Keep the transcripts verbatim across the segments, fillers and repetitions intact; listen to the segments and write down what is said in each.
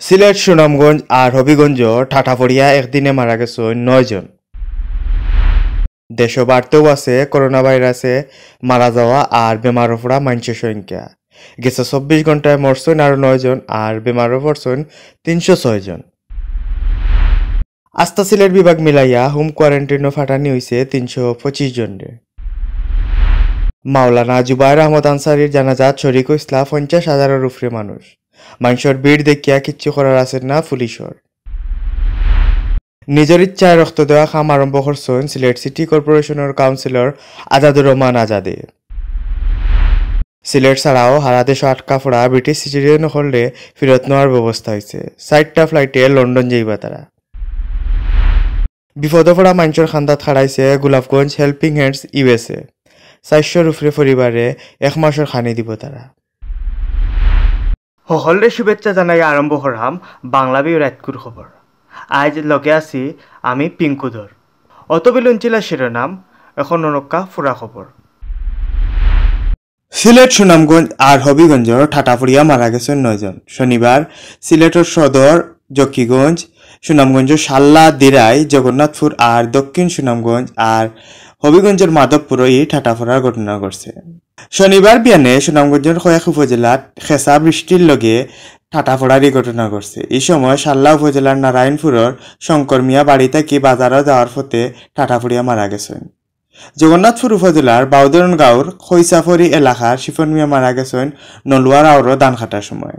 সিলেট, সুনামগঞ্জ আর হবিগঞ্জ ঠাটা পড়িয়া একদিনে মারা গেছইন নয় জন। দেশো বাড়তেউ আছে করোনা ভাইরাসে মারা যাওয়া আর বেমারো পড়া মানষর সংখ্যা। গেছে চব্বিশ ঘন্টায় মরছইন আরো নয় জন আর বেমারো পড়ছইন তিনশো ছয় জন। আস্তা সিলেট বিভাগ মিলাইয়া হোম কোয়ারেন্টিনো ফাটানি অইছে তিনশো পঁচিশ জনরে। মাওলানা জুবায়ের আহমদ আনসারির জানাজাত শরিক অইছলা পঞ্চাশ হাজারর উপরে মানুষ। মানষর ভিড় দেখিয়া কিচ্ছু করার আছে না পুলিশর। নিজর ইচ্ছায় রক্ত দেওয়া কাম আরম্ভ করছইন সিলেট সিটি কর্পোরেশনর কাউন্সিলর আজাদুর রহমান আজাদে। সিলেট ছাড়াও হারা দেশো আটকা পড়া ব্রিটিশ সিটিজেন অকলরে ফিরত নেওয়ার ব্যবস্থা অইছে। চাইরটা ফ্লাইটে লন্ডন যাইবা তারা। বিপদো পড়া মানষর কান্দাত খাড়াইছে গোলাপগঞ্জ হেল্পিং হ্যান্ডস ইউএসএ। চাইরশোর উপরে পরিবারে এক মাসর খানি দিবো তারা। হকলরে শুভেচ্ছা জানাই আরম্ভ করাম বাংলা বিউ রাইতকুর খবর। আইজ লগে আছি আমি পিঙ্কু ধর। অত বিলুন ছিলা শিরোনাম, এখন অনক্কা পুরা খবর। সিলেট, সুনামগঞ্জ আর হবিগঞ্জর ঠাটা পড়িয়া মারা গেছইন নয় জন। শনিবার সিলেটর সদর, জকিগঞ্জ, সুনামগঞ্জর শাল্লা, দিরাই, জগন্নাথপুর আর দক্ষিণ সুনামগঞ্জ আর হবিগঞ্জর মাধবপুরও ই ঠাটা পড়ার ঘটনা ঘটছে। শনিবার বিয়ানে সুনামগঞ্জর কয়েক উপজেলাত খেসা বৃষ্টির লগে ঠাটা পড়ার ই ঘটনা ঘটছে। ই সময় শাল্লা উপজেলার নারায়ণপুরর শঙ্কর মিয়া বাড়ি থাকি বাজারো যাওয়ার পথে ঠাটা পড়িয়া মারা গেছইন। জগন্নাথপুর উপজেলার বাউদরন গাঁওর খৈসাফরি এলাকার শিপন মিয়া মারা গেছইন নলুয়ার আওরো ধান কাটার সময়।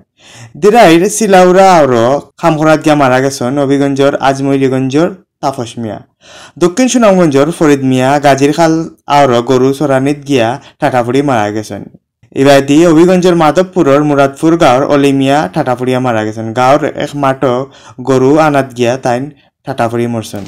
দিরাইর সিলাউরা আওরো কাম করাত গিয়া মারা গেছইন হবিগঞ্জর আজমৈলিগঞ্জর তাপস মিয়া। দক্ষিণ সুনামগঞ্জর ফরিদ মিয়া গাজীর খাল আওরো গরু চরানিত গিয়া ঠাটা পড়ি মারা গেছইন। ইবাদি হবিগঞ্জর মাধবপুরর মুরাদপুর গাঁওর অলি মিয়া ঠাটা পড়িয়া মারা গেছইন। গাঁওর এক মাঠো গরু আনাত গিয়া তাইন ঠাটা পড়ি মরছইন।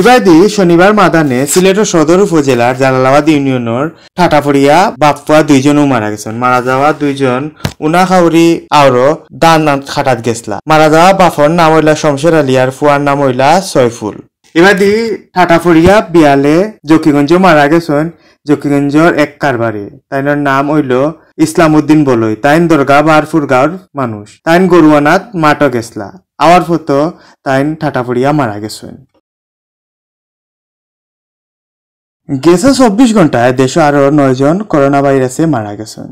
ইবাদি শনিবার মাদানে সিলেটর সদর উপজেলার জালালাবাদ ইউনিয়নর ঠাটা পড়িয়া বাপ পুয়া দুইজনও মারা গেছইন। মারা যাওয়া দুইজন উনাখাউরি আওরো ধান কাটাত গেছলা। মারা যাওয়া বাপর নাম অইলা শমশের আলী আর পুয়ার নাম অইলা সয়ফুল। ইবাদি ঠাটা পড়িয়া বিয়ালে জকিগঞ্জো মারা গেছইন জকিগঞ্জর এক কারবারি। তাইনর নাম অইলো ইসলাম উদ্দিন বলই। তাইন দরগা বারপুর গাঁওর মানুষ। তাইন গরু আনাত মাঠো গেছলা। আওয়ার পথো তাইন ঠাটা পড়িয়া মারা গেছইন। গেছে চব্বিশ ঘন্টায় দেশো আরো নয় জন করোনা ভাইরাসে মারা গেছইন।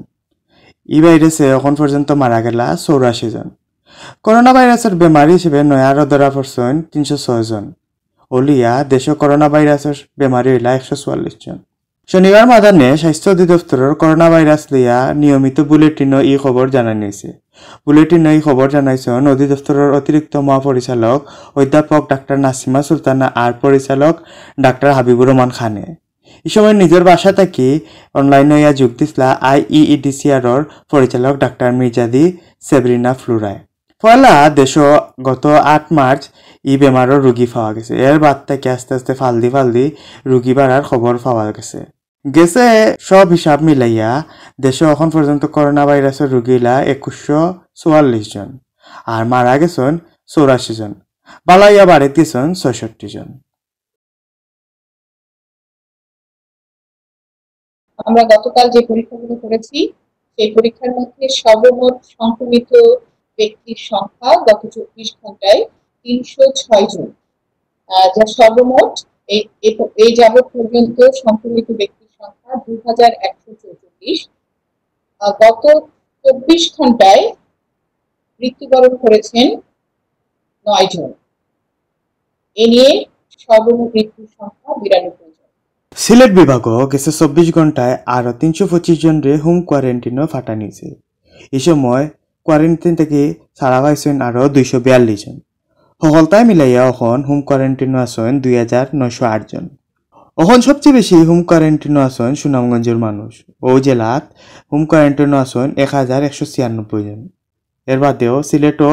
ই ভাইরাসে এখন পর্যন্ত মারা গেলা চৌরাশি জন। করোনা ভাইরাসর বেমারি হিসেবে নয়া আরো ধরা পড়ছইন তিনশো ছয় জন। অলিয়া দেশো করোনা ভাইরাসর বেমারি অইলা একশো চুয়াল্লিশ জন। শনিবার মাদানে স্বাস্থ্য অধিদপ্তরর করোনা ভাইরাস লইয়া নিয়মিত বুলেটিনো ই খবর জানানি অইছে। বুলেটিনো ই খবর জানাইছইন অধিদপ্তরর অতিরিক্ত মহাপরিচালক অধ্যাপক ডাক্তার নাসিমা সুলতানা আর পরিচালক ডাক্তার হাবিবুর রহমান খানে। ই সময় নিজর বাসা থাকি অনলাইন অইয়া যোগ দিছলা আইইইডিসিআরর পরিচালক ডাক্তার মির্জাদি সেবরিনা ফ্লোরায়। পয়লা দেশো গত আট মার্চ ই বেমারর রোগী পাওয়া গেছে। এর বাদ থাকি আস্তে আস্তে ফালদি ফালদি রোগী বাড়ার খবর পাওয়া গেছে। গেছে সব হিসাব মিলাইয়া দেশো এখন পর্যন্ত করোনা ভাইরাসর রোগী অইলা একুশশো চুয়াল্লিশ জন, আর মারা গেছইন চৌরাশি জন, বালা অইয়া বাড়িত গেছইন ছয়ষট্টি জন। আমরা গতকাল যে পরীক্ষাগুলো করেছি, সেই পরীক্ষার মধ্যে সর্বমোট সংক্রমিত ব্যক্তির সংখ্যা গত চব্বিশ ঘন্টায় তিনশো ছয় জন, আহ, যা সর্বমোট এই, এ প-, এই যাবৎ পর্যন্ত সংক্রমিত ব্যক্তির সংখ্যা দুই হাজার একশো চৌচল্লিশ। আহ, গত চব্বিশ ঘন্টায় মৃত্যুবরণ করেছেন নয় জন। এ নিয়ে সর্বমোট মৃত্যুর সংখ্যা বিরানব্বই জন। সিলেট বিভাগও গেছে চব্বিশ ঘন্টায় আরো তিনশো পঁচিশ জনরে হোম কোয়ারেন্টিনো ফাটানি অইছে। ই সময় কোয়ারেন্টিন থাকি ছাড়া পাইছইন আরো দুইশো বিয়াল্লিশ জন। হকলতায় মিলাইয়া এখন হোম কোয়ারেন্টিনো আছইন দুই হাজার নয়শো আট জন। এখন সবচেয়ে বেশি হোম কোয়ারেন্টিনো আছইন সুনামগঞ্জর মানুষ। অউ জেলাত হোম কোয়ারেন্টিনো আছইন এক হাজার একশো ছিয়ানব্বই জন। এর বাদেও সিলেটো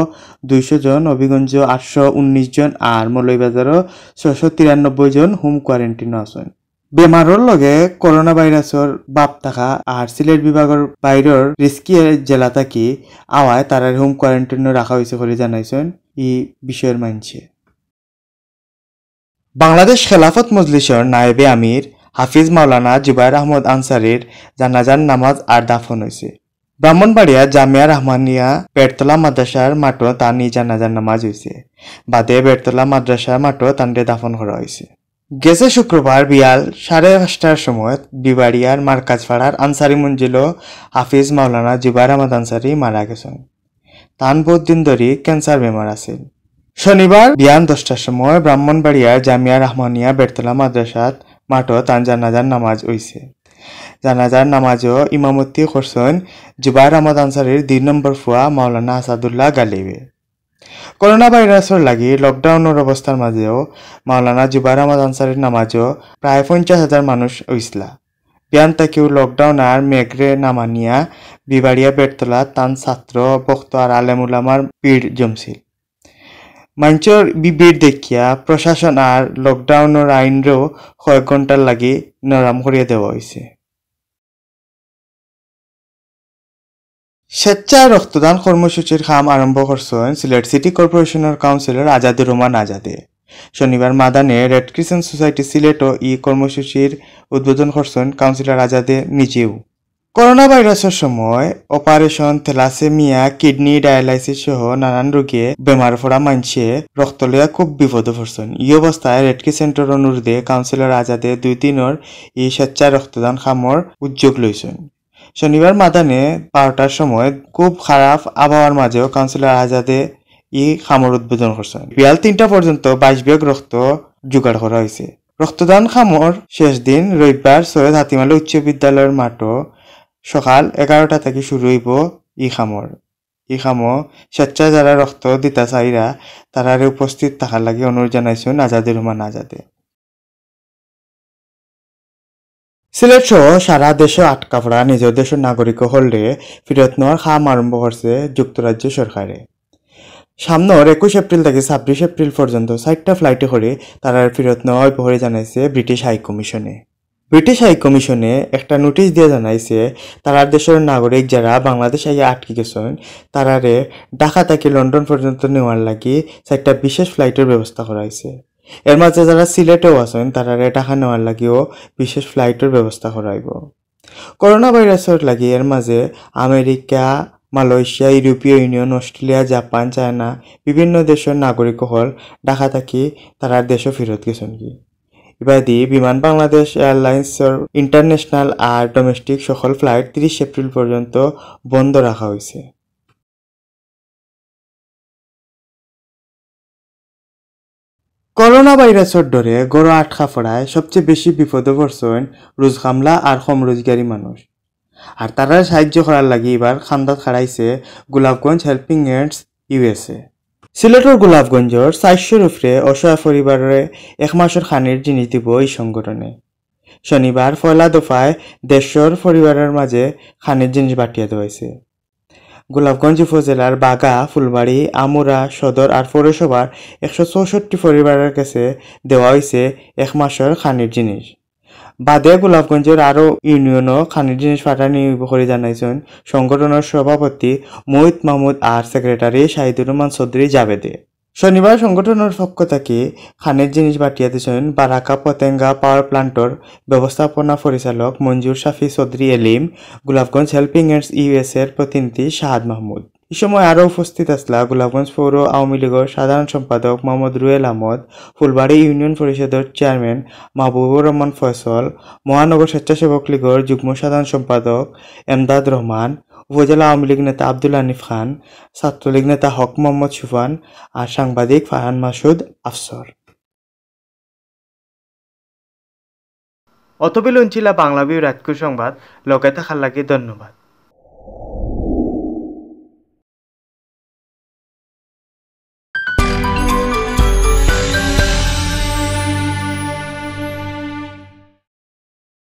দুইশো জন, হবিগঞ্জো আটশো উনিশ জন আর মৌলভীবাজারো ছয়শো তিরানব্বই জন হোম কোয়ারেন্টিনো আছইন। বেমারর লগে করোনা ভাইরাসর ভাব থাকা আর সিলেট বিভাগর বাইরর রিস্কি জেলা থাকি আওয়ায় তারারে হোম কোয়ারেন্টিনো রাখা অইছে করি জানাইছইন ই বিষয়র মানষে। বাংলাদেশ খেলাফত মজলিসর নায়েবে আমির হাফিজ মাওলানা জুবায়ের আহমদ আনসারির জানাজার নামাজ আর দাফন অইছে। ব্রাহ্মণবাড়িয়া জামিয়া রহমানিয়া বেড়তলা মাদ্রাসার মাঠো তান ই জানাজার নামাজ অইছে। বাদে বেড়তলা মাদ্রাসার মাঠো তানরে দাফন করা অইছে। গেছে শুক্রবার বিয়াল সাড়ে পাঁচটার সময় বিবাড়িয়ার মার্কাজপাড়ার আনসারি মঞ্জিলো হাফিজ মাওলানা জুবায়ের আহমদ আনসারি মারা গেছইন। তান বউত দিন ধরি ক্যান্সার বেমার আছিল। শনিবার বিয়ান দশটার সময় ব্রাহ্মণবাড়িয়ার জামিয়া রহমানিয়া বেড়তলা মাদ্রাসাত মাঠো তান জানাজার নামাজ অইছে। জানাজার নামাজো ইমামতি করছইন জুবায়ের আহমদ আনসারির দুই নম্বর ফুয়া মাওলানা আসাদুল্লাহ গালিবে। করোনা ভাইরাসর লাগি লকডাউনর অবস্থার মাঝেও মাওলানা জুবায়ের আহমদ আনসারির নামাজো প্রায় পঞ্চাশ হাজার মানুষ অইছলা। বিয়ান থাকিও লকডাউন আর মেঘরে না মানিয়া বিবাড়িয়া বেড়তলা তান ছাত্র, ভক্ত আর আলেম উলামার ভিড় জমছিল। মাইনষর বি-, ভিড় দেখিয়া প্রশাসন আর লকডাউনর আইনরেও কয়েক ঘন্টার লাগি নরম করিয়া দেওয়া অইছে। স্বেচ্ছায় রক্তদান কর্মসূচির কাম আরম্ভ করছইন সিলেট সিটি কর্পোরেশনর কাউন্সিলর আজাদুর রহমান আজাদে। শনিবার মাদানে রেড ক্রিসেন্ট সোসাইটি সিলেটও ই কর্মসূচির উদ্বোধন করছইন কাউন্সিলর আজাদে নিজেও। করোনা ভাইরাসর সময় অপারেশন, থ্যালাসেমিয়া, কিডনি ডায়ালাইসিস সহ নানান রোগে বেমার পড়া মানষে রক্ত লইয়া খুব বিপদো পড়ছইন। ই অবস্থায় রেড ক্রিসেন্টর অনুরোধে কাউন্সিলর আজাদে দুই দিনর ই স্বেচ্ছা রক্তদান কামর উদ্যোগ লইছইন। শনিবার মাদানে বারোটার সময় খুব খারাপ আবহাওয়ার মাঝেও কাউন্সিলর আজাদে ই কামর উদ্বোধন করছইন। বিয়াল তিনটা পর্যন্ত বাইশ ব্যাগ রক্ত জোগাড় করা অইছে। রক্তদান কামর শেষ দিন রবিবার সৈয়দ হাতিম আলী উচ্চ বিদ্যালয়র মাঠো সকাল এগারোটা থাকি শুরু অইবো ই কামর। ই কামো স্বেচ্ছায় যারা রক্ত দিতা চাইরা, তারারে উপস্থিত থাকার লাগি অনুরোধ জানাইছইন আজাদুর রহমান আজাদে। সিলেট সহ সারা দেশো আটকা পড়া নিজর দেশর নাগরিক অকলরে ফিরত নেওয়ার কাম আরম্ভ করছে যুক্তরাজ্য সরকারে। সামনর একুশ এপ্রিল থাকি ছাব্বিশ এপ্রিল পর্যন্ত চাইরটা ফ্লাইটে করি তারারে ফিরত নেওয়া অইবো করি জানাইছে ব্রিটিশ হাই কমিশনে। ব্রিটিশ হাই কমিশনে একটা নোটিশ দিয়া জানাইছে, তারার দেশর নাগরিক যারা বাংলাদেশ আইয়া আটকি গেছইন, তারারে ঢাকা থাকি লন্ডন পর্যন্ত নেওয়ার লাগি চাইরটা বিশেষ ফ্লাইটর ব্যবস্থা করা অইছে। এর মাঝে যারা সিলেটও আছইন, তারারে ঢাকা নেওয়ার লাগিও বিশেষ ফ্লাইটর ব্যবস্থা করা অইবো। করোনা ভাইরাসর লাগি এর মাঝে আমেরিকা, মালয়েশিয়া, ইউরোপীয় ইউনিয়ন, অস্ট্রেলিয়া, জাপান, চায়না, বিভিন্ন দেশর নাগরিক অকল ঢাকা থাকি তারার দেশো ফিরত গেছইন গি। ইবাদি বিমান বাংলাদেশ এয়ারলাইন্সর ইন্টারন্যাশনাল আর ডোমেস্টিক সকল ফ্লাইট তিরিশ এপ্রিল পর্যন্ত বন্ধ রাখা অইছে। করোনা ভাইরাসর ডরে ঘরো আটকা পড়ায় সবচেয়ে বেশি বিপদো পড়ছইন রুজ কামলা আর কম রোজগারি মানুষ। আর তারারে সাহায্য করার লাগি ইবার কান্দাত খাড়াইছে গোলাপগঞ্জ হেল্পিং হ্যান্ডস ইউএসএ। সিলেটর গোলাপগঞ্জর চাইরশোর উপরে অসহায় পরিবাররে এক মাসর খানির জিনিস দিবো ই সংগঠনে। শনিবার পয়লা দফায় দেড়শোর পরিবারর মাঝে খানির জিনিস বাটিয়া দেওয়া অইছে। গোলাপগঞ্জ উপজেলার বাগা, ফুলবাড়ি, আমুরা, সদর আর পৌরসভার একশো চৌষট্টি পরিবারর গেছে দেওয়া অইছে এক মাসর খানির জিনিস। বাদে গোলাপগঞ্জর আরও ইউনিয়নও খানির জিনিস পাঠানি অইবো করি জানাইছইন সংগঠনর সভাপতি মোহিত মাহমুদ আর সেক্রেটারি শাহিদুর রহমান চৌধুরী জাবেদে। শনিবার সংগঠনর পক্ষ থাকি খানির জিনিস বাটিয়া দিছইন বারাকা পতেঙ্গা পাওয়ার প্লান্টর ব্যবস্থাপনা পরিচালক মঞ্জুর শাফি চৌধুরী এলিম, গোলাপগঞ্জ হেল্পিং হ্যান্ডস ইউএসএর প্রতিনিধি শাহাদ মাহমুদ। ই সময় আরও উপস্থিত আছলা গোলাপগঞ্জ পৌর আওয়ামী লীগর সাধারণ সম্পাদক মোহাম্মদ রুয়েল আহমদ, ফুলবাড়ি ইউনিয়ন পরিষদর চেয়ারম্যান মাহবুবুর রহমান ফয়সল, মহানগর স্বেচ্ছাসেবক লীগর যুগ্ম সাধারণ সম্পাদক এমদাদ রহমান, উপজেলা আওয়ামী লীগ নেতা আব্দুল হানিফ খান, ছাত্রলীগ নেতা হক মোহাম্মদ সুফান আর সাংবাদিক ফারহান মাসুদ আফসর। অতবিল উনছিলা বাংলা ভিউ রাতকুর সংবাদ, লগে থাকার লাগি ধন্যবাদ।